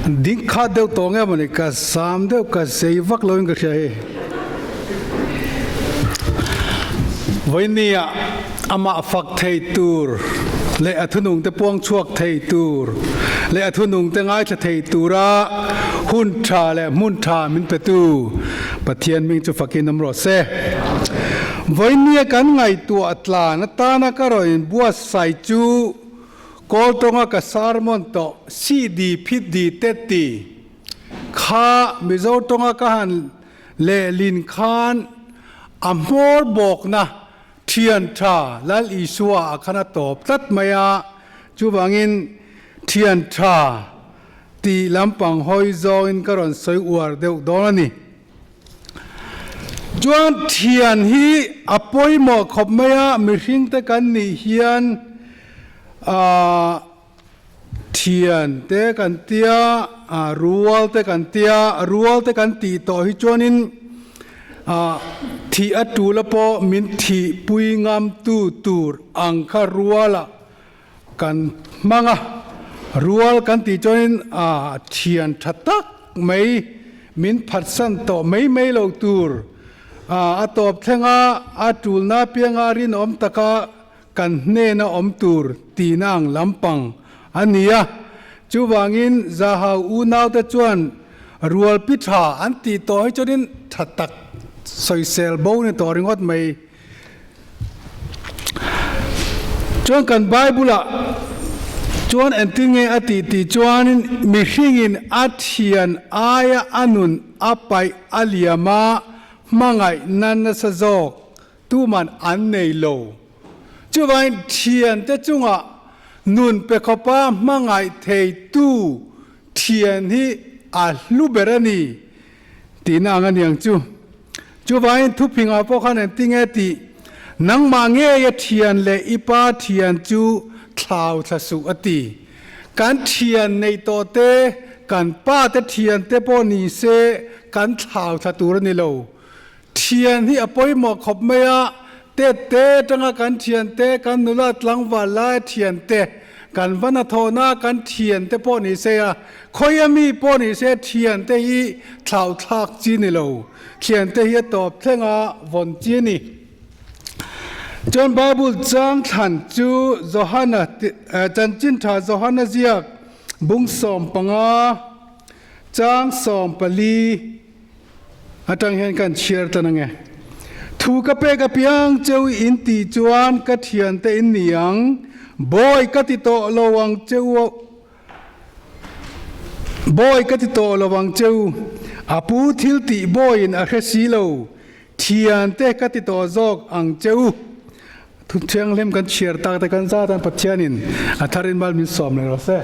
Ding khat deuh tawh nge mawni ka zam deuh ka zei vak lo in ka hria hei. Vawinia amah fak thei tur leh a thunung te puang chhuak thei tur leh a thunung te ngaithla thei tura hun tha leh hmun tha min petu Pathian hming chu fakin awm rawh se. Vawinia kan ngaihtuah tlan atana ka rawn inbuatsaih chu Kawl tawnga ka sermon tawh si di phit di tet ti kha Mizo tawnga ka han lehlin khan a hmawr bawkna thian tha Lal Isua a khan a tawp tlat mai a, chuvangin thian tha tih lampang hawi zawngin ka rawn sawi uar deuh dawn a ni. Chuan thian hi a pawimawh khawp mai a, mihringte kan nih hian aah thian te kan tia, rual te kan tia, rual te kan tih tawh hi chuanin aah thih a tul a pawh min thih pui ngam tu tur ang kha rualah kan hmang a, rual kan tih chuanin a thian tha tak mai min phatsan tawh mai mai lo tur a tawp thleng a, a tulna apianga rinawm taka kan hnena awm tur tihna ang lampang a ni a. Chuvangin Zahau unaute chuan rual pi tha an tih tawh hi chuanin tha tak sawisel bo ni tawh ringawt mai. Chuan kan Bible-ah chuan engtin nge a tih tih chuanin mihringin a thian aia a nun a paih a liam a, hmangaihna nasa zawk tuman an nei lo. Chuvangin thiante chungah nun pe khawpa hmangaih theitu thian hi a hlu ber a ni tihna ang a niang chu. Chuvangin thuphingah pawh khan engti nge tih, Nangmah ngei a thian leh i pa thian chu thlau thla suh a ti. Kan thian neih tawh te, kan pa te thian te pawh ni se kan thlau thla tur a ni lo. Thian hi a pawimawh khawp mai a, tet te atanga kan thian te, kan nula tlangval lai thian te, kan va hnathawhna kan thian te pawh ni se a, khawia mi pawh ni se thian te hi thlau thlak chi ni lo. Thiante hi a tawp thleng a vawn chi a ni. Chuan Bible chang thlan chu Johana chanchin tha Johana ziak bung 15 chang 14 atang hian kan chhiar tan ange. Thu ka pek apiang cheu in tih chuan ka thiante in ni ang, bawi ka ti tawh lo ang cheu. Bawi ka ti tawh lo ang cheu, a pu thil tih bawiin a hre si lo, thiante ka ti tawh zawk ang cheu. Thu thianghlim kan chhiar tak te kan zat an Pathianin a tharin mal min sawm leh rawh se.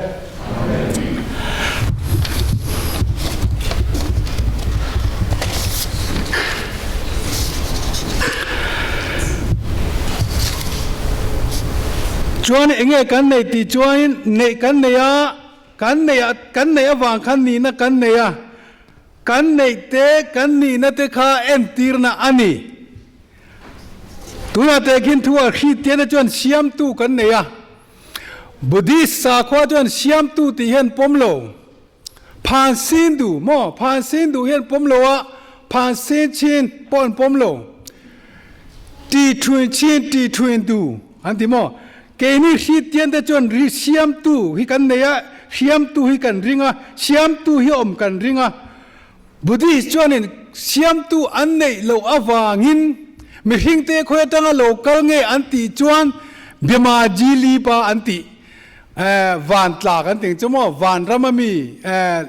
Chuan enge kan nei tih chuanin neih kan nei a, kan neih a kan neih avang khan nihna kan nei a, kan neih te kan nihna te kha entirna a ni. Tunah teh khin thu a hri tiana chuan siamtu kan nei a, Buddhist sakhua chuan siamtu tih hian pawm lo. Phan sin duh maw? Phan sin duh hian pawm lo a, phan sin chin pawh an pawm lo. Ti thuin chin ti thuin duh an ti maw? Keini Hristian te chuan ri siamtu hi kan nei a, hriamtu hi kan ring a, siamtu hi awm kan ring a. Buddhist chuanin siamtu an neih loh avangin mihringte khawi atanga lo kal nge an tih chuan Bema Jili pa an tih. Eh, van tla kan ting chu maw, van ram a mi, eh,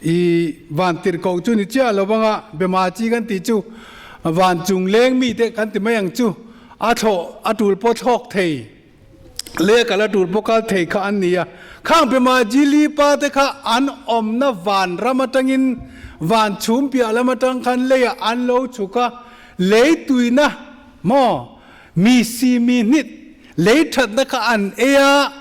i van tirhkoh chu ni chiah lo vanga bema chi kan tih chu van chung leng mi te kan ti mai ang chu, a thlawh a tul pawh thlawk thei leh kal a tul pawh kal thei kha an ni a, khang bema jili pa te kha an awmna van ram atangin van chhum piah lam atang khan leiah an lo chhuk a, lei tuina maw mi si mi hnit Lei thatna kha an ei a,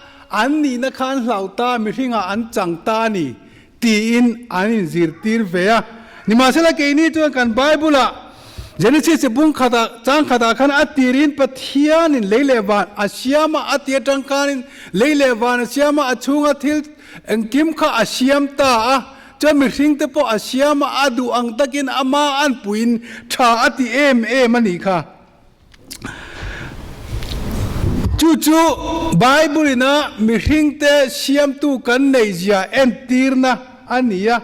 an nihna kha an hlau ta, mihringah an chang ta a ni, tiin an inzirtir ve a. Nimahsela keini chuan kan Bible-ah Genesis bung khatah, chang khatah khan a tirin Pathianin lei leh van a siam a, a ti atang khanin lei leh van a siam a, a chhunga thil engkim kha a siam ta a, chuan mihring te pawh a siam a, a duh ang takin ama an puiin tha a ti em em a nih kha. Chu chu Bible ina mihring te siamtu kan neih zia entirna a ni a.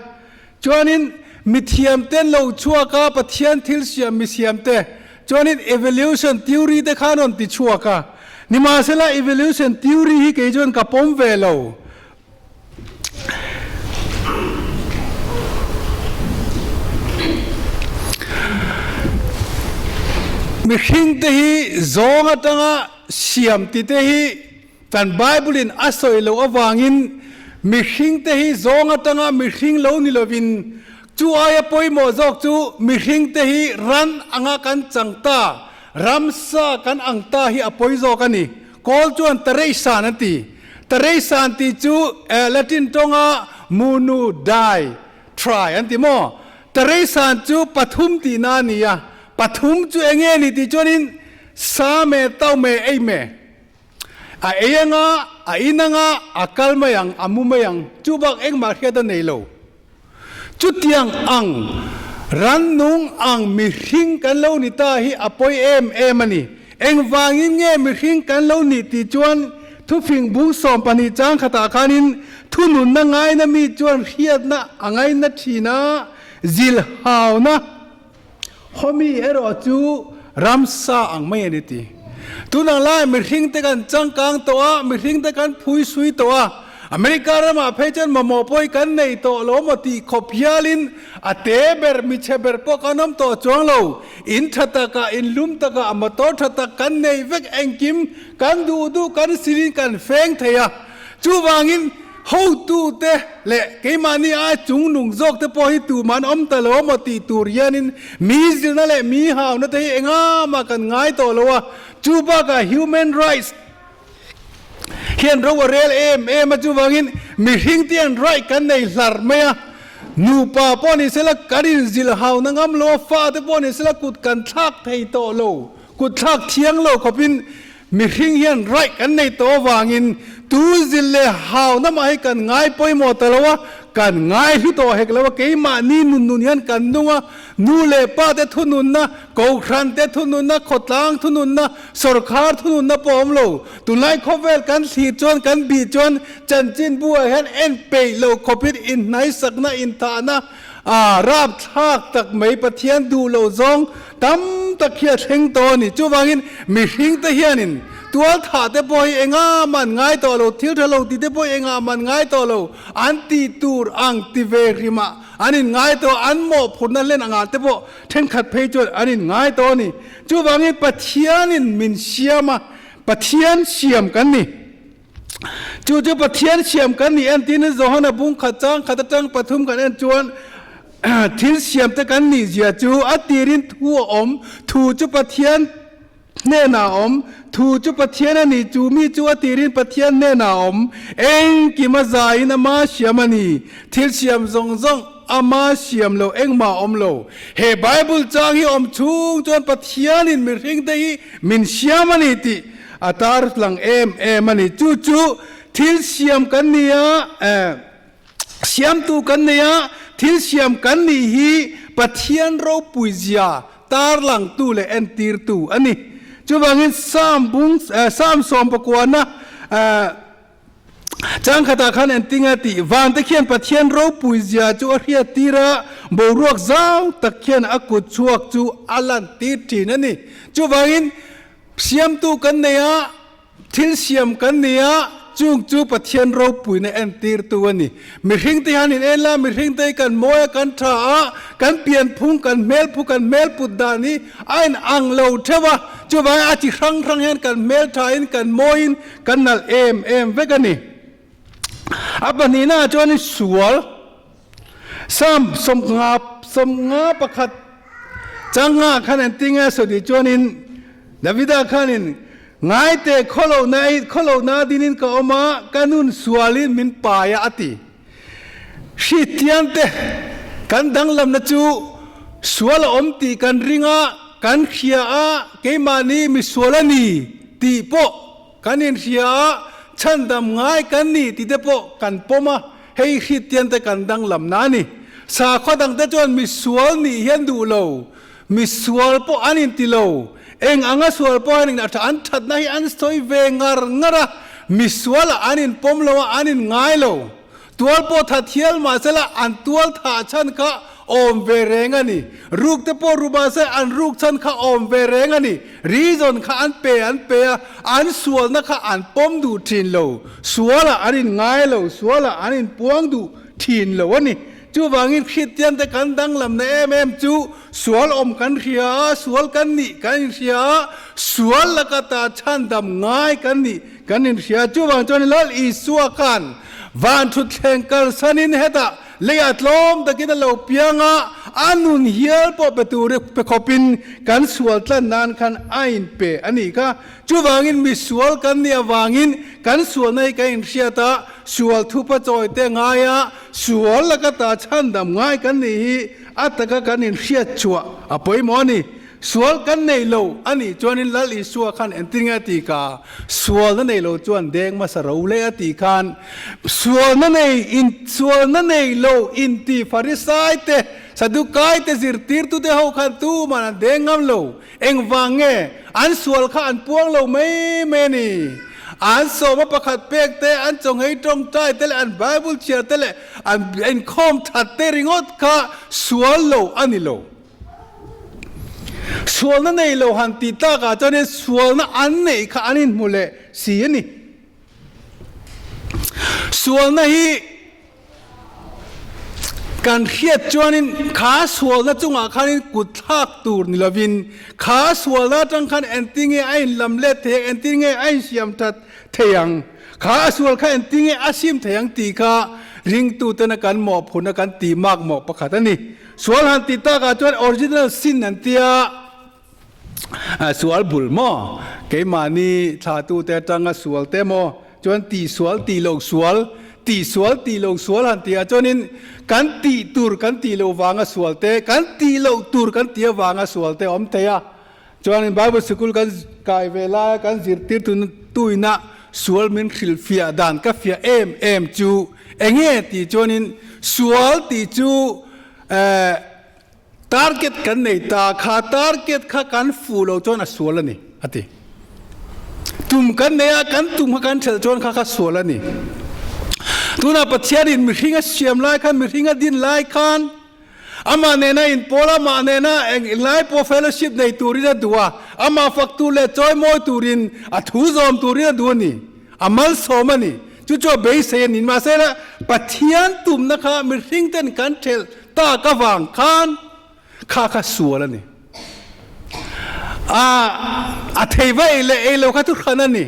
Chuanin mithiam ten lo chhuak a, Pathian thil siam misiam te chuanin evolution theory te khan rawn ti chhuak a. Nimahsela evolution theory hi kei chuan ka pawm ve lo. Mihring te hi zawng atanga siam ti te hi kan Bible in a sawi loh avangin mihring te hi zawng atanga mihring lo ni lovin chu aia pawimawh zawk chu mihring te hi ran anga kan chang ta, ramsa kan ang ta hi a pawi zawk a ni. Kawl chuan Tareisan an ti. Tareisan tih chu Latin tawnga munu, di, tri an ti maw? Tareisan chu pathum tihna a ni a, pathum chu eng nge ni tih chuanin sa me, tau me, ei me. A ei anga, a in anga, a kal mai ang, a mu mai ang, chu bak engmah hriat a nei lo. Chutiang ang rannung ang mihring kan lo ni ta hi a pawi em em a ni. Engvangin nge mihring kan lo nih tih chuan thufing bung 12 chang khatah khanin thununna ngaina mi chuan hriatna a ngaina thin a, zilhauna Hawmi erawh chu ramsa ang mai a ni ti. Tunang lai mihring te kan changkang tawh a, mihring te kan phui sui tawh a, America ramah phei chuan mamawh pawh hi kan nei tawh lo maw tih khawp hialin a te ber, michhe ber pawh kan awm tawh chuang lo. In tha takah, in lum takah, a motor tha tak kan nei vek engkim kan duh duh kan silin kan feng thei a. Chuvangin Hotute leh keimahni ai chungnung zawkte pawh hi tumah an awm ta lo maw tih tur hianin mi zilna leh mi hauna te hi engah kan ngai tawh lo a, chu bakah human rights hian ro a rel em em a, chuvangin mihring te hian right kan nei hlar mai a, nupa pawh ni sela kan inzil hauna ngam lo a, fate pawh ni sela kut kan thlak thei tawh lo, kut thlak thiang lo khawpin Mihring hian right kan nei tawh avangin tu zil leh hau namah hi kan ngai pawimawh ta lo a, kan ngai hlu tawh hek lo a, keimahni nun nun hian kan nung a, nu leh pa te thununna, kohhran te thununna, khawtlang thununna, sawrkhar thununna pawh a awm lo. Tunlai khawvel kan thlir chuan kan bih chuan chanchinbu ah hian en peih lo khawpin inhnaisakna, inthahna, A rapthlak tak mai Pathian duh loh zawng tam tak hi a thleng tawh a ni. Chuvangin mihringte hianin tualthah te pawh hi engah mah an ngai tawh lo, thil tha lo tih te pawh hi engah mah an ngai tawh lo, an tih tur ang ti ve hrimah an inngai tawh a, an mawhphurhna hlen angah te pawh thenkhat phei chuan an inngai tawh a ni. Chuvangin Pathianin min siam a, Pathian siam kan ni. Chu chu Pathian siam kan nih en tiin Johana bung khat chang khat atang pathum kan en chuan thil siam te kan nih zia chu a tirin thu a awm, thu chu Pathian hnenah a awm, thu chu Pathian a ni, chu mi chu a tirin Pathian hnenah a awm, engkim a zaiin ama siam a ni, thil siam zawng zawng ama siam lo engmah a awm lo. He Bible chang hi awm chhung chuan Pathianin mihring te hi min siam a ni tih A tar lang em em a ni. Chu chu thil siam kan ni a, siamtu kan nei a, thil siam kan nih hi Pathian ropui zia tar langtu leh entirtu a ni. Chuvangin Psalm bung, Psalm sawmpakuana Changkhatah khan engtin a tih? Vante khian Pathian ropui zia chu a hriat tir a, boruak zau tak khian a kut chhuak chu a lantir thin a ni. Chuvangin siamtu kan nei a, thil siam kan ni a, chung chu Pathian ropuina entirtu a ni. Mihringte hian in en la, mihringte hi kan mawi a, kan tha a, kan pianphung, kan hmelphu, kan hmelput dan hi a inang lo theuh a, chuvangin a chi hrang hrang hian kan hmelthain, kan mawiin, Kan nalh em em vek a ni. A pahnihna ah chuanin sual Psalm 51 changa khan an ti nge sawi tih chuanin Davida khanin Ngaite khawlohna khawlohna dinin ka awm a, ka nun sualin min pai a a ti. Hriattiante kan danglamna chu sual a awm tih kan ring a, kan hria a, keimahni misual a ni tih pawh kan inhria a, Chhandam ngai kan ni tih te pawh kan pawm a, hei Hristian te kan danglamna a ni. Sakhaw dangte chuan misual nih hian duh lo, misual pawh an inti lo, eng anga sual pawh an in a tha, an thatna hi an sawi ve ngar ngar a, misualah an inpawm lo a, an inngai lo. Tual pawh tha thial mahsela an tual thah chhan kha awm ve reng a ni. Ruk te pawh ru mahse an ruk chhan kha awm ve reng a ni. Reason kha an pe an pe a, an sualna kha an pawm duh thin lo. Sualah an in ngai lo, sualah an in puang duh thin lo a ni. Chuvangin Kristian te kan danglamna em em chu sual awm kan hria a, sual kan nih kan inhria a, sual laka ta chhandam ngai kan nih Kan inhria chuvang chuan Lal Isua khan van thutthleng kalsanin hetah leiah tlawm takin a lo piang a, a nun hial pawh pe tur pe khawpin kan sual tlan nan khan a inpe a nih kha. Chuvangin misual kan nih avangin kan sualna hi kan inhriat a, sual thupa chawi te ngai a, sual laka ta chhandam ngai kan nih hi a taka kan inhriat chhuah a pawimawh a ni. Sual kan nei lo a nih chuanin Lal Isua khan engtin nge a ti ka? Sualna nei lo chuan deng hmasa ro leh a tih khan sualna nei in sualna nei lo inti Farisai te, Sadukai te zirtirtute ho khan tuman an deng ngam lo. Engvang nge? An sual kha an puang lo mai mai a ni. An sawma pakhat pek te, an chawnghei tawngtai te leh an Bible chhiar te leh an inkhawm that te ringawt kha sual lo a ni lo. Sualna nei lo han tih tlakah chuanin sualna an neih kha an inhmu leh si a ni. Sualna hi kan hriat chuanin kha sualna chungah khanin kut thlak tur ni lovin kha sualna atang khan engtin nge a inlam let thei ang, engtin nge a insiam that thei ang, kha a sual kha engtin nge a sim thei ang tih kha ringtutena kan mawhphurhna kan tih makmawh pakhat a ni. Sual han tih takah chuan original sin an tia, sual bul maw? Keimahni thlatute atanga sual te maw? Chuan tih sual tih loh sual, tih sual tih loh sual han tihah chuanin kan tih tur kan tih loh vanga sual te, kan tih loh tur kan tih avanga sual te a awm thei a. Chuanin Bible sikul kan kai ve laia kan zirtirtu tuina sual min hrilhfiah dan ka fiah em em chu enge tih chuanin sual tih chu eh target kan nei ta kha target kha kan fuh lo chuan a sual a ni a ti. Tum kan nei a kan tum kha kan ṭhelh chuan kha kha sual a ni. Tunah Pathianin mihring a siam lai khan mihring a din lai khan Amah nena inpawl, amah nena eng lai pawh fellowship nei turin a duh a, amah fak tur leh chawimawi turin, a thu zawm turin a duh a ni. A malsawm a ni. Chu chu a beisei a ni. Mahse, Pathian tumna kha mihring ten kan thelh tak avang khan kha kha sual a ni. A a thei va ei leh ei lo kha thu hran a ni.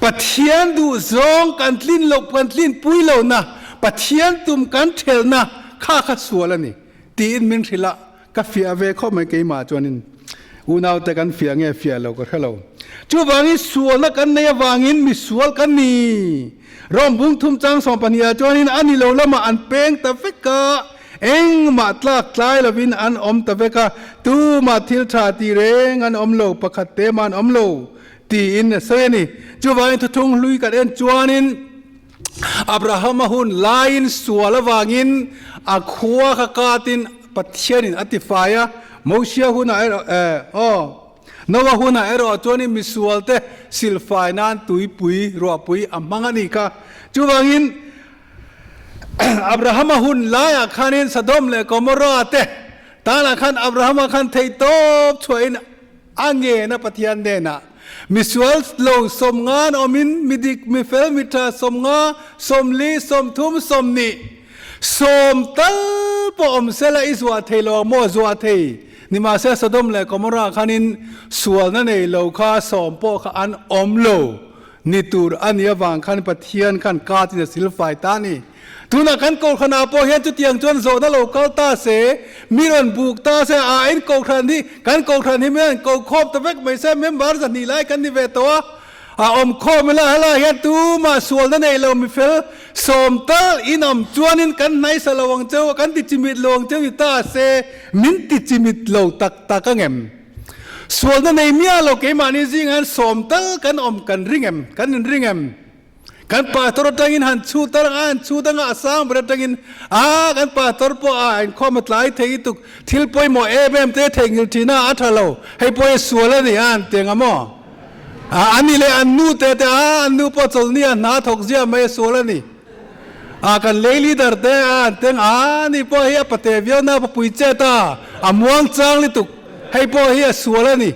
Pathian duhzawng kan tlin loh, kan tlinpui lohna, Pathian tum kan thelna kha kha sual a ni tiin min hrilh a, ka fiah ve khawp mai keimah chuanin unaute kan fiah nge fiah lo ka hre lo. Chuvangin sualna kan nei avangin misual kan ni. Rom bung thum chang 12 ah chuanin a ni lo lamah an peng ta vek a, engmah tlak tlai lovin an awm ta vek a, tumah thil tha ti reng an awm lo, pakhat te mah an awm lo. Tiin a sawi a ni. Chuvangin thuthlung hlui kan en chuanin Abrahama hun laiin sual avangin a khua kha katin Pathianin a tifai a, Mosia hunah erawh eh aw Noah hunah erawh chuanin misualte silfai nan tuipui ruahpui a hmang a nih kha. Chuvangin Abrahama hun laiah khanin Sodom leh Gomorrah te tanah khan Abrahama khan theihtawp chhuahin A ngena Pathian hnenah, Misual lo 50 an awmin, mi dik, mi fel, mi tha 50, 40, 30, 20, sawm tal pawh awm sela i zuah thei lo ang maw? Zuah thei. Nimahse Sodom leh Gomorrah khanin sualna nei lo kha sawm pawh kha an awm lo. Ni tur a nih avang khan Pathian khan katin a silfai ta a ni. Tunah kan Kohhranah pawh hian chutiang chuan zawhna lo kal ta se, mi rawn buk ta se, a in Kohhran hi, kan Kohhran hi mi rawn ko khawm ta vek mai se, member 200 lai kan ni ve tawh a, a awm khawm ila helaiah hian tumah sualna nei lo mi fel 10 tal in awm chuanin kan hnaisa lo ang cheu, kan ti chimit lo ang cheu ni ta se, min ti chimit lo tak tak ang em? Sualna nei miah lo keimahni zingah hian sawm tal kan awm kan ring em? Kan inring em? Kan pastor atangin han chhut a han chhut anga a sang ber atangin a kan pastor pawh a inkhawm a tlai thei tuk thil pawimawh em em te theihnghilh thin a a tha lo hei pawh hi sual a ni a an ti anga maw a ani leh an nu te te a an nu pawh chawlhni a hna thawk zia mai a sual a ni a kan lei leader te a an teng a ani pawh hi a pate viau na papui chet a a muang chang lutuk hei pawh hi a sual a ni.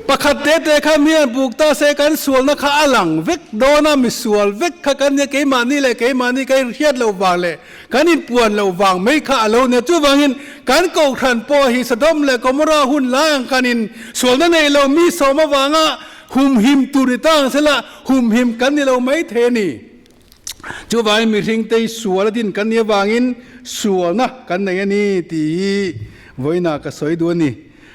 Pakhat te te kha mi an buk ta se kan sualna kha a lang vek dawn a, mi sual vek kha kan nia, keimahni leh keimahni ka inhriat loh vang leh kan inpuan loh vang mai kha a lo nia. Chuvangin kan Kohhran pawh hi Sodom leh Gomorrah hun lai ang khanin sualna nei lo mi sawm avanga humhim tur ni ta ang sela humhim kan ni lo mai thei a ni. Chuvangin mihringte hi sual a din kan nih avangin sualna kan nei a ni tih hi vawiinah ka sawi duh a ni.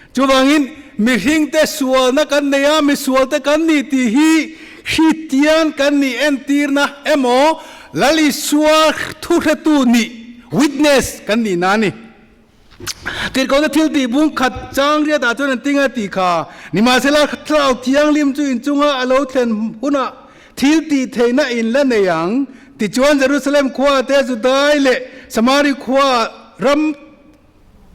Chuvangin mihringte sualna kan nei a, misualte kan ni tih hi Kristian kan nih entirna emaw Lal Isua thuhretu nih, witness, kan nihna a ni. Tirhkohna thil tih bung khat chang riatah chuan an tinga tih kha nimahsela Thlarau Thianghlim chu inchunga a lo thlen hunah thil tih theihna in la nei ang. Tichuan Jerusalem khuaah te Judai leh Samari khua ram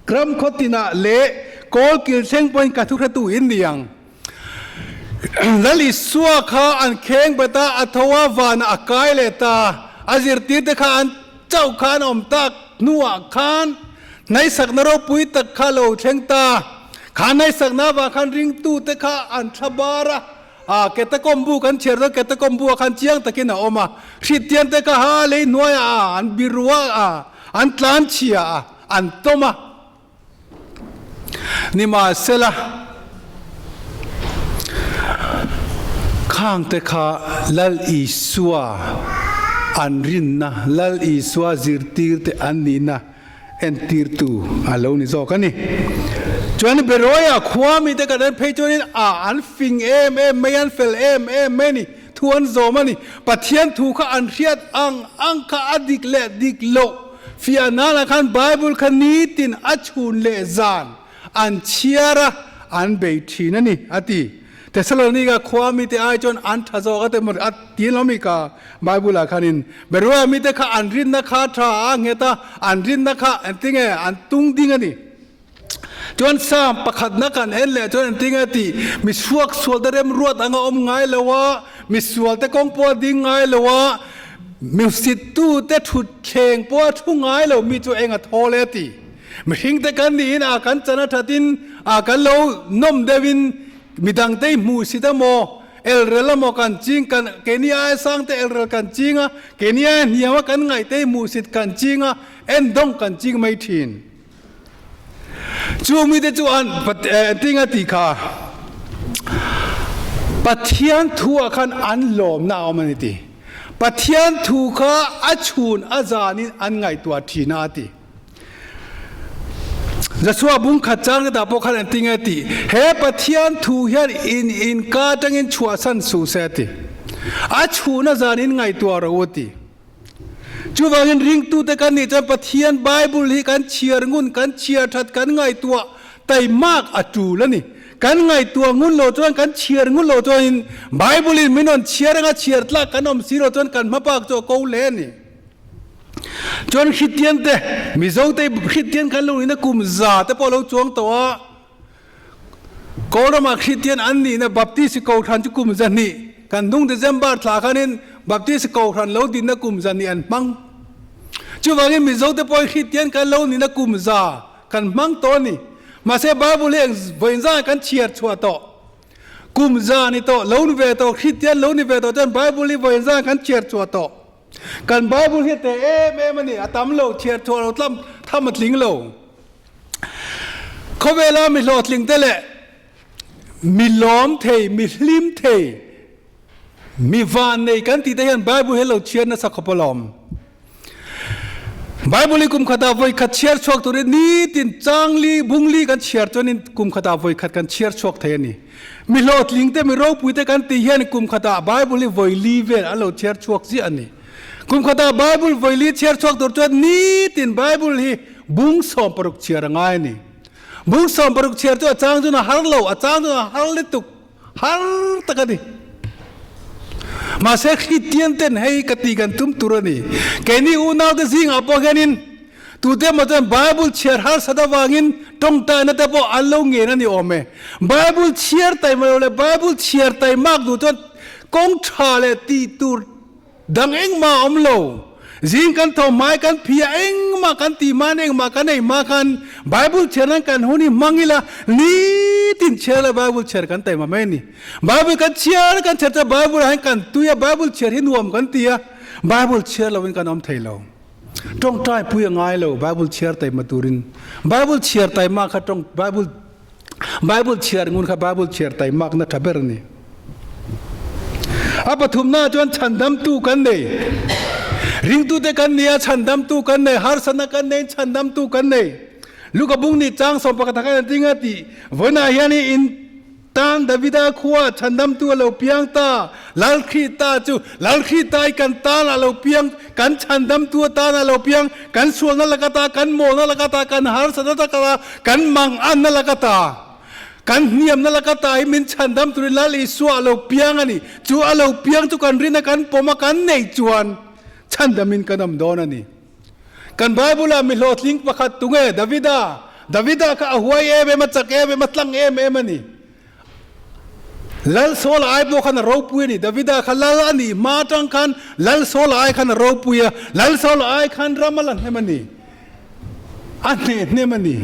ram khaw tinah leh kawl kil thleng pawhin ka thuhretu in ni ang. Lal Isua kha an kheng bet a, a tho a, vanah a kai leh ta. A zirtirte kha an chauh kha an awm tak hnuah khan hnaihsakna ropui tak kha lo thleng ta. Kha hnaihsakna avang khan ringtute kha an thla bar a, a Catacomb-bu kan chhiar dawn, Catacomb-bu-ah khan chiang takin a awm a. Hrittiante kha ha lei hnuaiah a, an biru a, an tlanchhia a, an tawm a. Nimahsela, khangte kha Lal Isua an rinna, Lal Isua zirtirte an nihna entirtu a lo ni zawk a ni. Chuan Beroia khua mite kan en phei chuanin a an fing em em mai, an fel em em mai a ni, thu an zawm a ni. Pathian thu kha an hriat ang ang kha a dik leh dik loh Fiah nana khan Bible kha nitin a chhun leh zan an chhiar a, an bei thin a ni, a ti. Thessalonika khua mite ai chuan an tha zawk a ti maw? A ti lo mi ka Bible ah khanin Beroea mite kha an rinna kha tha a nghet a, an rinna kha engtinge an tung ding a ni. Chuan Psalm pakhatna kan en leh chuan engtinge a tih? Mi suaksualte remruat anga awm ngai lo a, mi sualte kawng pawh a ding ngai lo a, mi hsittute thutthleng pawh a thu ngai lo mi chu eng a thawl e a ti. Mihringte kan niin a kan chan a thatin a kan lo nawm deuhin midangte i hmuh sit emaw, elrel emaw kan ching kan keini aia sangte elrel kan ching a, keini aia hniam a kan ngaihte i hmuh sit kan ching a, endawng kan ching mai thin. Chu mite chu an engtin a tih kha Pathian thu ah khan an lawmna a awm a ni ti. Pathian thu kha a chhun a zanin an ngaihtuah thin a a ti. Joshua bung khat chang te dah pawh khan engtin nge tih? He Pathian thu hian in inka atangin chhuahsan suh se a ti. A chhun a zanin ngaihtuah rawh u a ti. Chuvangin ringtute kan nih chuan Pathian Bible hi kan chhiar ngun, kan chhiar that, kan ngaihtuah taimak a tul a ni. Kan ngaihtuah ngun lo chuan, kan chhiar ngun lo chuanin Bible in min rawn chhiar anga chhiar tlak kan awm si lo chuan kan hmabak chu a ko hle a ni. Chuan Hrittian te, Mizo te Hrittian kan lo nihna kum za te pawh a lo chuang tawh a, Kawlramah Kristian an nihna Baptist Kohhran chu kum zahnih kan hnung December thla khanin Baptist Kohhran lo dinna kum zahnih an hmang. Chuvangin Mizote pawhin Kristian kan lo nihna kum za kan hmang tawh a ni. Mahse Bible hi eng vawiin zangah kan chhiar chhuah tawh. Kum za ni tawh, lo ni ve tawh, Kristian lo ni ve tawh chuan Bible hi vawiin zangah kan chhiar chhuah tawh. Kan Bible hi a teh em em a ni, a tam lo, chhiar chhuah lo tlam tham a tling lo. Khawvela mi hlawhtling te leh mi lawm thei, mi hlim thei, mi van nei kan tih te hian Bible hi lo chhiar nasa khawp alawm. Bible hi kum khatah vawi khat chhiar chhuak turin nitin changli, bungli kan chhiar chuanin kum khatah vawi khat kan chhiar chhuak thei a ni. Mi hlawhtling te, mi ropui te kan tih hian kum khatah Bible hi vawi li vel an lo chhiar chhuak ziah a ni. Kum khatah Bible vawi li chhiar chhuak tur chuan nitin Bible hi bung 60 chhiar a ngai a ni. Bung 60 chhiar chu a chang chuan a har lo, a chang chuan a har lutuk, har tak a ni. Mahse Kristian ten hei ka tih kan tum tur a ni. Keini unaute zingah pawh hianin tute emaw chuan Bible chhiar harsat avangin tawngtaina te pawh an lo ngen a ni awm e. Bible chhiar taima lo leh Bible chhiar taimak duh chuan kawng tha leh tih tur Dang engmah a awm lo. Zing kan tho hmai kan phi a, engmah kan ti hma in engmah kan ei hma khan Bible chhiar nan kan hun hi hmang ila nitin chhiar ila Bible chhiar kan taima mai a ni. Bible kan chhiar kan chhiar chuan Bible ah hian kan tui a, Bible chhiar hi nuam kan ti a, Bible chhiar lo in kan awm thei lo. Tawngtai pui a ngai lo Bible chhiar taima turin. Bible chhiar taima kha tawng Bible Bible chhiar ngun kha Bible chhiar taimakna tha ber a ni. A pathumna chuan chhandamtu kan nei. Ringtute kan nia chhandamtu kan nei, harsatna kan nei, chhandamtu kan nei. Luka bung ni chang sawm pakhat khan an tinga ti vawiinah hian in tan Davida khua chhandamtu a lo piang ta, Lal Khrihta chu Lal Khrihta i kan tan a lo piang, kan chhandamtu atan a lo piang, kan sualna lak ata, kan mawlna lak ata, kan harsatna lak ata, kan manganna lak ata, kan hniamna lak ata hi min chhandam turin Lal Isua a lo piang a ni. Chu a lo piang chu kan rin a, kan pawm a, kan nei chuan chhandamin kan awm dawn a ni. Kan Bible-ah mi hlawhtling pakhat tunge? Davida. Davida kha a huai em em, a chak em em, a tlang em em a ni. Lal Saula ai pawh khan a ropui a ni. Davida kha lal a nih hma atang khan Lal Saula ai khan a ropui a, Lal Saula ai khan ram a la hnem a ni. A hneh hnem a ni.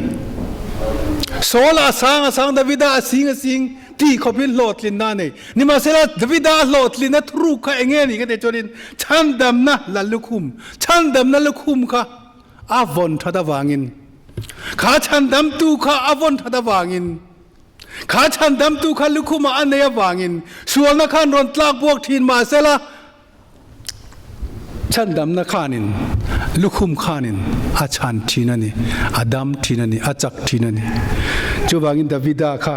Saula a sang a sang, Davida a sing a sing tih khawpin hlawhtlinna a nei. Nimahsela, Davida a hlawhtlinna thuruk kha eng nge ni ka tih chuanin chhandamna la lukhum, chhandamna lukhum kha a vawn that avangin, kha chhandamtu kha a vawn that avangin, Kha chhandamtu kha lukhumah a nei avangin sualna khan rawn tlak buak thin mahsela chhandamna khanin lukhum khanin a chhan thin a ni, a dam thin a ni, a chak thin a ni. Chuvangin Davida kha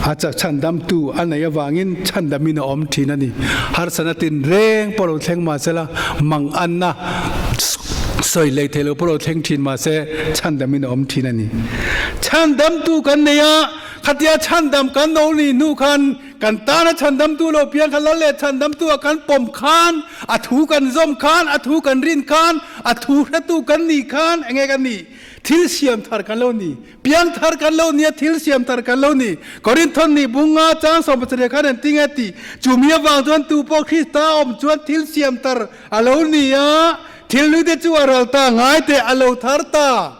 a chak chhandamtu a nei avangin chhandamin a awm thin a ni. Harsana tinreng pawh lo thleng mahsela manganna sawi lei thei lo pawh lo thleng thin mahse chhandamin a awm thin a ni. Chhandamtu kan nei a, khatia chhandam kan lo nih hnu khan kan tana chhandamtu lo piang kha lal leh chhandamtu ah kan pawm khan, a thu kan zawm khan, a thu kan rin khan, a thu hretu kan nih khan enge kan nih? Thil siam thar kan lo ni. Piang thar kan lo nia, thil siam thar kan lo ni. Korinthon nih bunga chang 17 khan an ti nge ti? Chumi avang chuan tu pawh Krista awm chuan thil siam thar a lo ni a, thil nui te chu a ral ta, ngai teh a lo thar ta.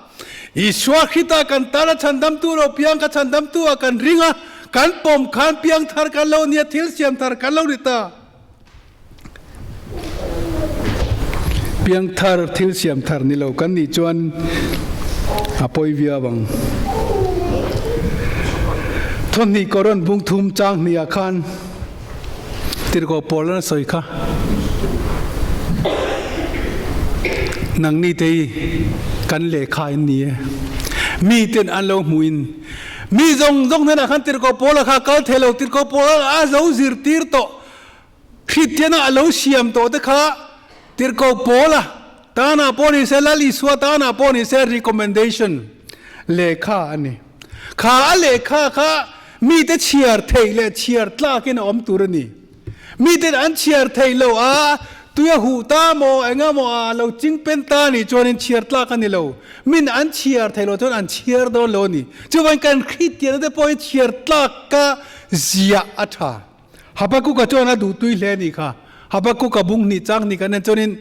Isua Khrita kan tan a chhandamtu lo piang kha chhandamtu ah kan ring a, kan pawm khan piang thar kan lo nia, thil siam thar kan lo ni ta. Piang thar, thil siam thar ni lo kan nih chuan a pawi viau ang. Thawhnih Koran bung thum chang hnih ah khan Tirhkoh Paul an sawi kha, Nangni te hi kan lehkha in ni e. Mi ten an lo hmuh in mi zawng zawng hnenah khan Tirhkoh Paul a kha kal thei lo, Tirhkoh Paul a zo zirtir tawh, Kristian a lo siam tawh te kha Tirhkoh Paul a tanah pawh ni se, Lal Isua tanah pawh ni se recommendation lehkha a ni. Kha a lehkha kha mite chhiar theih leh chhiar tlakin a awm tur a ni. Miten an chhiar theih lo a, tui a huh ta maw, eng emaw a lo ching pen ta nih chuanin chhiar tlak a ni lo. Min an chhiar theih loh chuan an chhiar dawn lo a ni. Chuvangin kan Kristiana te pawhin chhiar tlak ka ziah a tha. Habakuka chuan a duhtui hle a nih kha. Habakuka bung hnih chang hnih kan en chuanin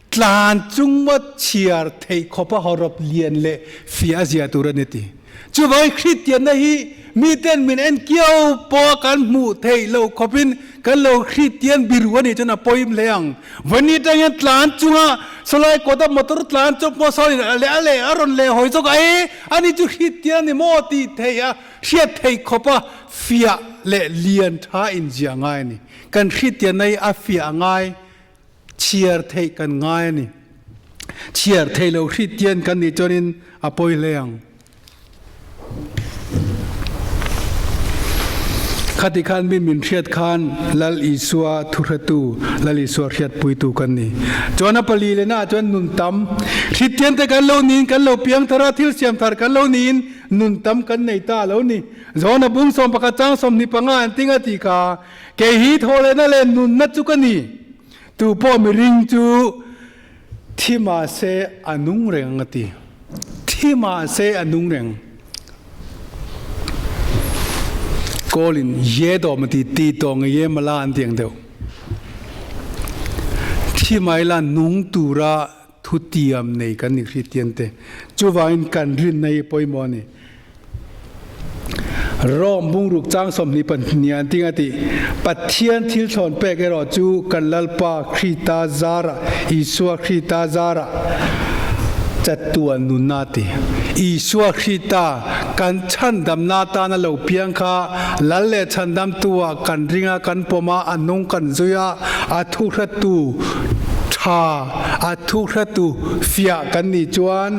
tlan chunga chhiar theih khawpa hawrawp lian leh fiah a zia tur a ni ti. Chuvangin Kristianna hi miten min en kiau pawha kan hmuh theih loh khawpin kan lo Kristian biru a nih chuan a pawim hle ang. Vawni atang hian tlan chunga sawlai kawta motor tlan chawp maw sawlin a leh a leh a rawn leh hawi zawk a, e ani chu Kristian a ni maw tih theih a hriat theih khawpa fiah leh lian tha inziah ngai a ni. Kan Kristianna hi a fiah ngai, chhiar theih kan ngai a ni. Chhiar theih lo Kristian kan nih chuanin a pawi hle ang. Khati khan mi min hriat khan Lal Isua thuhretu, Lal Isua hriatpuitu kan ni. Chuan a pali lehna ah chuan nun tam. Hrittian te kan lo niin kan lo piang thar a, thil siam thar kan lo niin nun tam kan nei ta a lo ni. John a bung 11 chang 25 an ting a tih kha, Kei hi thawhlehna leh nunna chu ka ni. Tu pawh miring chu thi mahse a nung reng a ti. Thi mahse a nung reng. Kawlin ye dawm a ti, ti tawng ye mala an ti ang deuh. Thi mai la nung tura thutiam nei kan ni Kristian te. Chuvangin kan rinna hi pawimawh a ni. Rom bungruk chang 22 an ting a ti. Pathian thil thlawn pek erawh chu kan Lalpa Krita zarah, Isua Krita zarah chatuan nunna a ti. Isua Krita kan chhandamna atana lo piang kha Lal leh chhandamtu ah kan ring a, kan pawm a, a nung kan zui a, a thuhratu tha, a thuhratu fiah kan nih chuan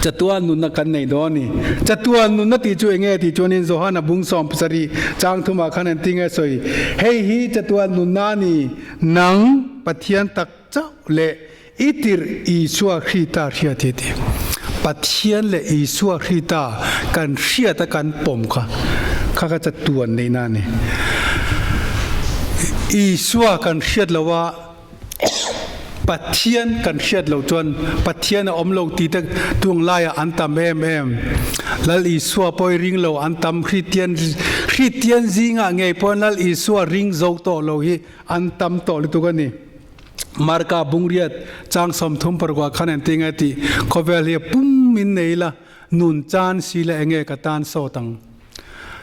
chatuan nunna kan nei dawn a ni. Chatuan nunna tih chu enge tih chuanin Johana bung 70 chang thumah khan an ti nge sawi, Hei hi chatuan nunna a ni, nang Pathian tak chauh leh i tirh Isua Krista hriat hi ti. Pathian leh Isua Krista kan hriat a kan pawm kha, kha kha chatuan neihna a ni. Isua kan hriat lo a, Pathian kan hriat lo chuan Pathian a awm lo tih te tung laiah an tam em em. Lal Isua pawh i ring lo an tam Hristian Hristian zingah ngei pawhin Lal Isua ring zo tawh lo hi an tam tawh lutuk a ni. Marka bungriat chang 36 khan an ti nge tih khawvel hi a pum in nei la nun chan si la enge ka tan sawt ang.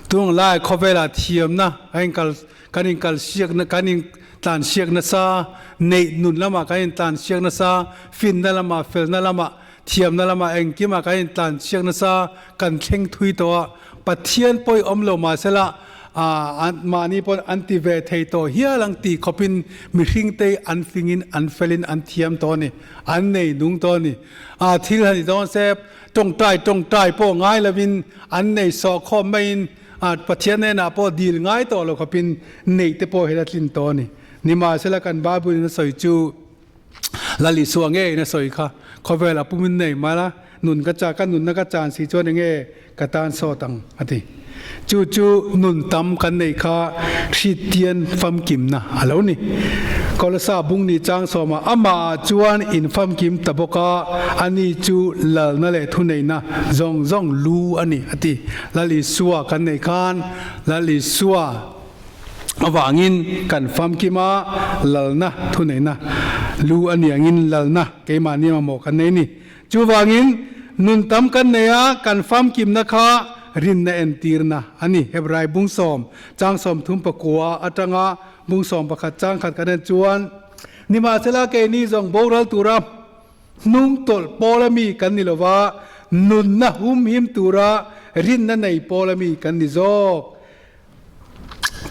Tung lai khawvelah thiamna a inkal Kan inkalsiakna, kan intlansiak nasa, neih nun lamah kan intlansiak nasa, finna lamah, felna lamah, thiamna lamah engkimah kan intlansiak nasa, kan thleng thui tawh a, Pathian pawh i awm lo mahsela mahni pawn an ti ve thei tawh hial ang tih khawpin mihringte an fingin an felin an thiam tawh a ni, an nei nung tawh a ni. Thil han i dawn se tawngtai tawngtai pawh ngai lovin an nei sawhkhawm maiin A Pathian hnenah pawh dil ngai tawh lo khawpin neih te pawh hi la tlin tawh a ni. Nimahsela kan Bible in a sawi chu Lal Isua ngeiin a sawi kha, Khawvel a pumin nei mai la, nun ka cha, ka nunna ka chan si chuan enge ka tan sawt ang a ti. Chu chu nun tam kan neih kha Hriattian famkimna a lo ni. Kolosa bung ni chang sawmah amah ah chuan in famkim ta bawk a, ani chu lalna leh thuneihna zawng zawng lu a ni a ti. Lal Isua kan neih khan Lal Isua avangin kan famkim a, lalna thuneihna lu a ni angin lalna keimahni mamawh kan nei a ni. Chuvangin nun tam kan nei a, kan famkimna kha rinna entirna a ni. Hebrai bung sawm chang 39 atanga bung 11 chang khat kan en chuan, Nimahsela keini zawng boral tura Hnung tawlh pawl ami kan ni lova, nunna humhim tura rinna nei pawl ami kan ni zawk.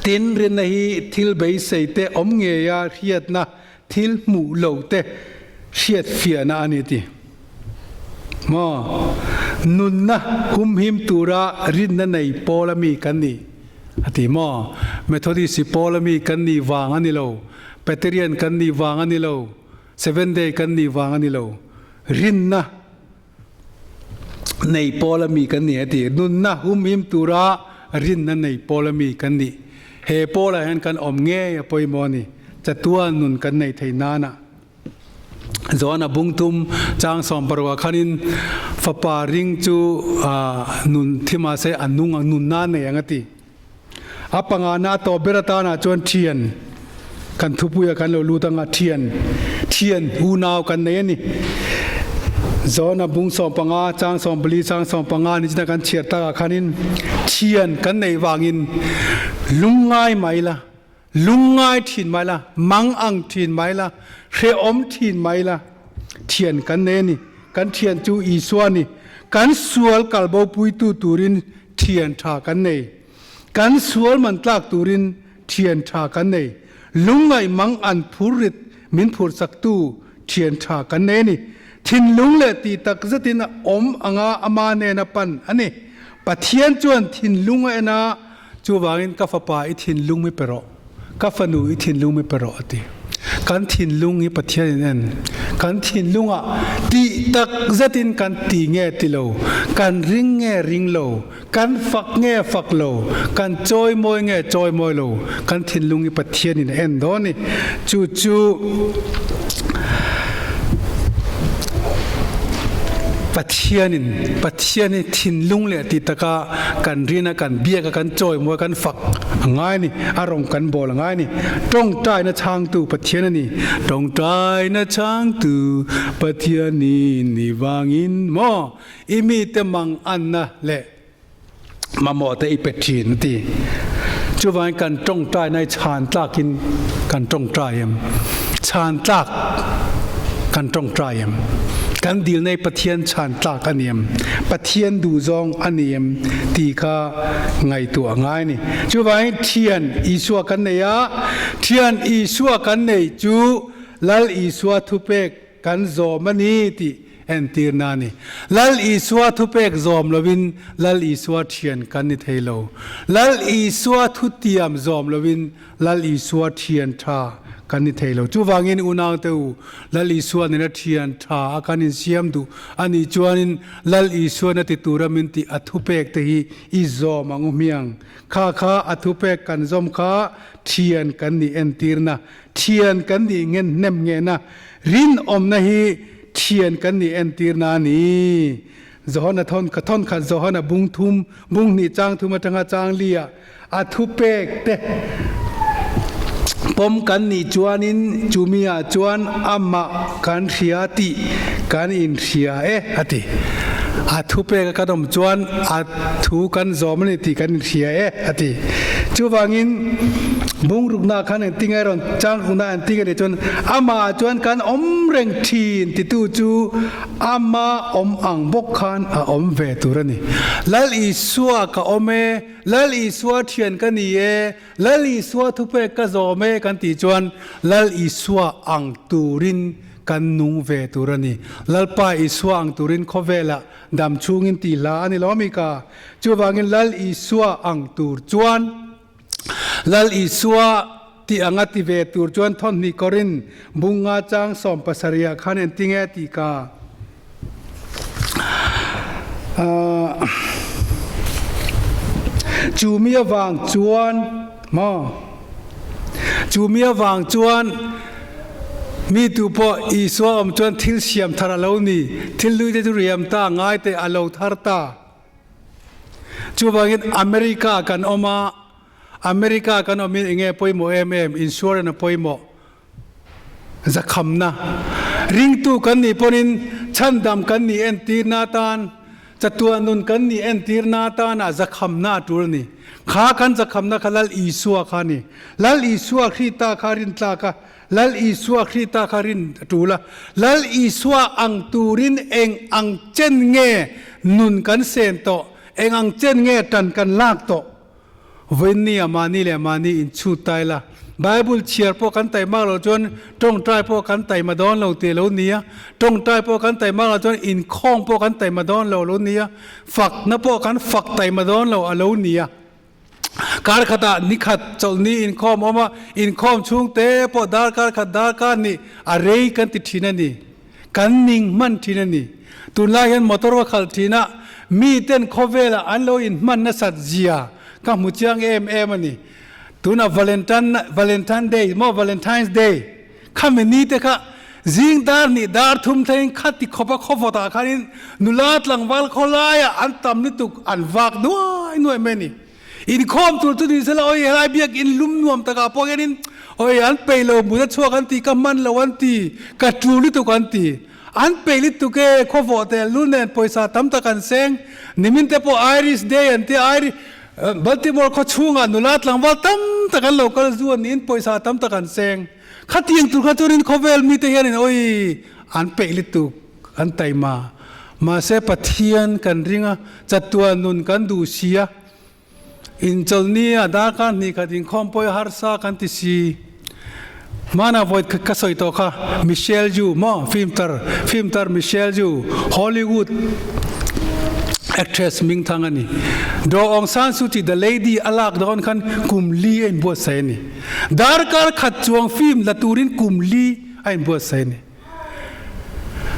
Tin, rinna hi thil beisei te awm ngeia hriatna, thil hmuh lo te hriat fiahna a ni ti. Maw? Nunna humhim tura rinna nei pawl ami kan ni a ti maw? Methodist pawl ami kan nih vang a ni lo, Presbyterian kan nih vang a ni lo, Seven day kan nih vang a ni lo. Rinna nei pawl a mi kan ni a ti. Nunna humhim tura rinna nei pawl a mi kan ni. He pawlah hian kan awm ngei a pawimawh a ni. Chatuan nun kan nei thei nana. Johana bungtum chang 60 khanin fapa ring chu nun thi mahse a nung ang nunna nei ang a ti. A pangana a tawp ber atana chuan thian kan thupuia kan lo lut anga thian thian unau kan nei a ni. Johana bung 15 chang 14 chang 15 ni china kan chhiar takah khanin thian kan nei vangin lungngai mai la, lungngai thin mai la, mang ang thin mai la, hrehawm thin mai la, thian kan nei a ni. Kan thian chu Isua a ni. Kan sual kalbo puitu turin thian tha kan nei. Kan sual man tlak turin thian tha kan nei. Lungngaih mang an phur rit min phur chaktu thian tha kan nei a ni. Thinlung leh tih tak zetin a awm anga ama hnena pan a ni. Pathian chuan thinlung a en a. Chuvangin ka fapa i thinlung mi pe rawh, ka fanu i thinlung mi pe rawh a ti. Kan thinlung hi Pathian in en. Kan thinlungah tih tak zetin kan ti nge ti lo, kan ring nge ring lo, kan fak nge fak lo, kan chawimawi nge chawimawi lo, kan thinlung hi Pathian in a en dawn ni. Chu chu Pathian in Pathian hi thinlung leh ti taka kan rin a, kan biak a, kan chawimawi a, kan fak a ngai a ni, a rawng kan bawl a ngai a ni. Tawngtaina chhangtu Pathian a ni. Tawngtaina chhangtu Pathian i ni vangin maw i mite mang anna leh mamawh te i pe thin a ti. Chuvangin kan tawngtaina hi chhan tlakin kan tawngtai em? Chhan tlak kan tawngtai em? Kan dilna hi Pathian chhan tlak a ni em? Pathian duhzawng a ni em? tih kha ngaihtuah a ngai a ni. Chuvangin Thian Isua kan nei a, Thian Isua kan nei chu Lal Isua thupek kan zawm a ni tih entirna a ni. Lal Isua thupek zawm lovin Lal Isua thian kan ni thei lo. Lal Isua thutiam zawm lovin Lal Isua thian tha kan ni thei lo. Chuvangin unaute u, Lal Isua nena thian tha a kan insiam duh a nih chuanin Lal Isua na ti tura min tih a thupek te hi i zawm ang u hmiang. Kha kha a thupek kan zawm kha thian kan nih entirna Thian kan nih ngen hnem ngehna rinawmna hi thian kan nih entirna a ni. Johana thawn kha thawn khat Johana bung thum bung hnih chang thum atanga chang li ah a thupek te pawm kan nih chuanin chumi ah chuan amah kan hria tih kan inhria e a ti. A thupek a kan awm chuan a thu kan zawm a ni tih kan inhria e a ti. Chuvangin bungrukna khan engtin nge rawn changrukna engtin nge nih chuan amah chuan kan awm reng thin titu chu ama awm ang bawk khan a awm ve tur a ni. Lal Isua ka awm e, Lal Isua thian ka ni e, Lal Isua thupek ka zawm e kan tih chuan Lal Isua ang turin kan nung ve tur a ni. Lalpa Isua ang turin khawvelah dam chhungin tih hla a ni lo ami ka? Chuvangin Lal Isua ang tur chuan Lal Isua tih anga ti ve tur chuan thawmhnih kawrin bunga chang 70 ah khan engtin nge tih ka Chu mi avang chuan maw Chu mi avang chuan mi tu pawh Isua awm chuan thil siam thar a lo ni, thil hlui te chu riam ta ngai teh a lo thar ta. Chuvangin America kan awm a, America kan awmin enge pawimawh em em, insurance a pawimawh, zakhamna. Ringtu kan nih pawhin chhandam kan nih entirna atan, chatuan nun kan nih entirna atana zakhamna a tul a ni. Kha kan zakhamna kha Lal Isua kha a ni. Lal Isua Krita kha rintlak a, Lal Isua Krita kha rin a tul a, Lal Isua ang turin eng ang chen nge nun kan sen tawh, eng ang chen nge tan kan lak tawh? Vawiinni ah mahni leh mahni inchhut ta ila, Bible chhiar pawh kan taimak loh chuan tawngtai pawh kan taima dawn lo tih a lo ni a, tawngtai pawh kan taimak loh chuan inkhawm pawh kan taima dawn lo a lo ni a, fakna pawh kan fak taima dawn lo a lo ni a. Kar khatah ni khat chawlhni inkhawm awm a, inkhawm chhungte pawh darkar khat darkar nih a rei kan ti thin a ni. Kan ning hman thin a ni. Tunlai hian motor ka khalh thin a, miten khawvelah an lo inhman nasat zia ka hmu chiang em em a ni. Tunah Valentine Valentine Day maw Valentine's Day khami ni te kha zing dar hnih dar thum thlengin khati khawpa khawvawtah khanin nula tlangval khawlaiah an tam lutuk an vak nuai nuai mai a ni. Inkhawm tur chu ni sela awi helai biak in lum nuam takah pawh hianin awi an peih lo mut a chhuak an ti ka hman lo an ti ka tul lutuk an ti an peih lutuk e khawvawh teh lul nen pawisa tam tak an seng nimin te pawh Irish day an tia Irish Baltimore khaw chhungah nula tlangval tam tak an lo kal zu an niin pawisa tam tak an seng khatiang tur kha chuanin khawvel mite hianin awi an peih lutuk an taima mahse Pathian kan ring a chatuan nun kan duh si a Inchawlhni a darkar hnih khat inkhawm pawh i harsa kan ti si. Hmanah vawi ka sawi tawh kha, Michelle Yu maw film tar, film tar Michelle Yu, Hollywood. Actress hmingthang a ni. Daw Aung San Suu Kyi The Lady a lak dawn khan kum li a inbuatsaih a ni. Darkar khat chuang film la turin kum li a inbuatsaih a ni.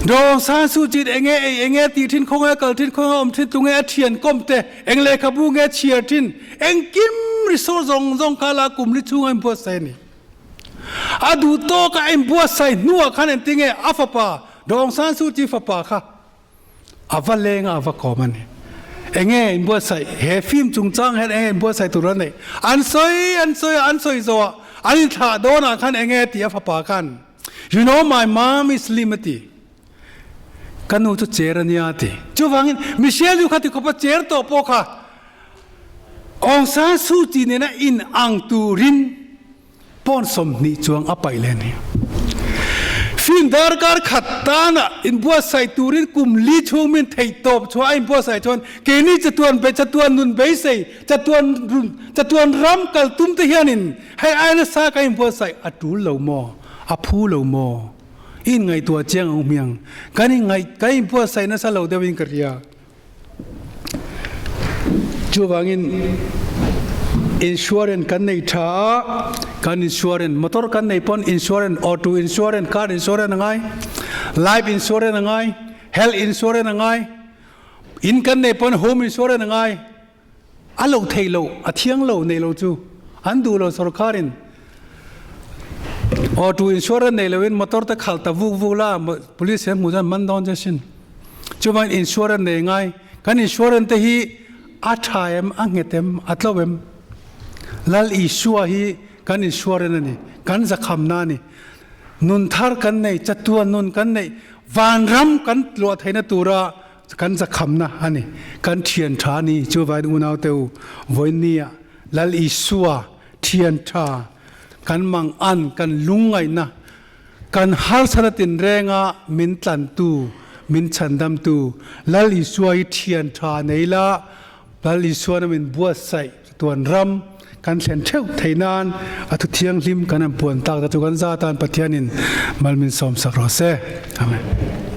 Daw Aung San Suu Kyi enge ei enge tih thin khawnge kal thin khawnge awm thin tunge a thian kawm te eng lehkhabu nge chhiar thin engkim resource zawng zawng kha la kum li chhung a inbuatsaih a ni. A duh tawk a inbuatsaih hnuah khan engtinge a fapa Daw Aung San Suu Kyi fapa kha A va leng a, a va kawm a ni. Enge inbuatsaih? He film chungchang hian enge inbuatsaih tur a neih? An sawi, an sawi a, an sawi zawh a, an inthlah dawnah khan enge tih a fapa khan, You know my mom is slim a ti. Ka nu chu cher a nia a ti. Chuvangin Michelle nu kha ti khawpa cher tawh pawh kha Aung San Suu Kyi nena inang turin Pawn 20 chuang a paih leh a ni. Film darkar khat tana inbuatsaih turin kum li chhung min theihtawp chhuah a inbuatsaih chuan keini chatuan be chatuan nun beisei chatuan run chatuan ram kal tum te hianin hei ai nasa ka inbuatsaih a tul lo maw? A phu lo maw? I inngaihtuah chiang ang hmiang. Kan inngaih kan inbuatsaih nasa lo deuhin ka hria. Chuvangin insurance kan nei tha a, kan insurance motor kan nei pawn insurance auto insurance car insurance a ngai, life insurance a ngai, health insurance a ngai, in kan nei pawn home insurance a ngai. A lo thei lo, a thiang lo nei lo chu an duh lo sorkarin auto insurance nei loin motor te khalh ta vuk vuk la police hian hmuh chuan man dawn che sin. Chuvangin insurance nei ngai kan insurance te hi a tha em a nghet em a tlo em Lal Isua hi kan insurance a ni kan zakhamna a ni nun thar kan nei chatuan nun kan neih vanram kan tluah theihna tura Kan zakhamna a ni. Kan thian tha a ni. Chuvangin unaute u, vawinia Lal Isua thian tha kan mang an, kan lungngaihna, kan harsatna tinrenga min tlantu, min chhandamtu Lal Isua hi thian tha nei la, Lal Isuana min buatsaih tuan ram kan thlen theuh theih nan a thu thianghlim kan han puan tak te chu kan za tan Pathianin mal min sawmsak rawh se. Amen.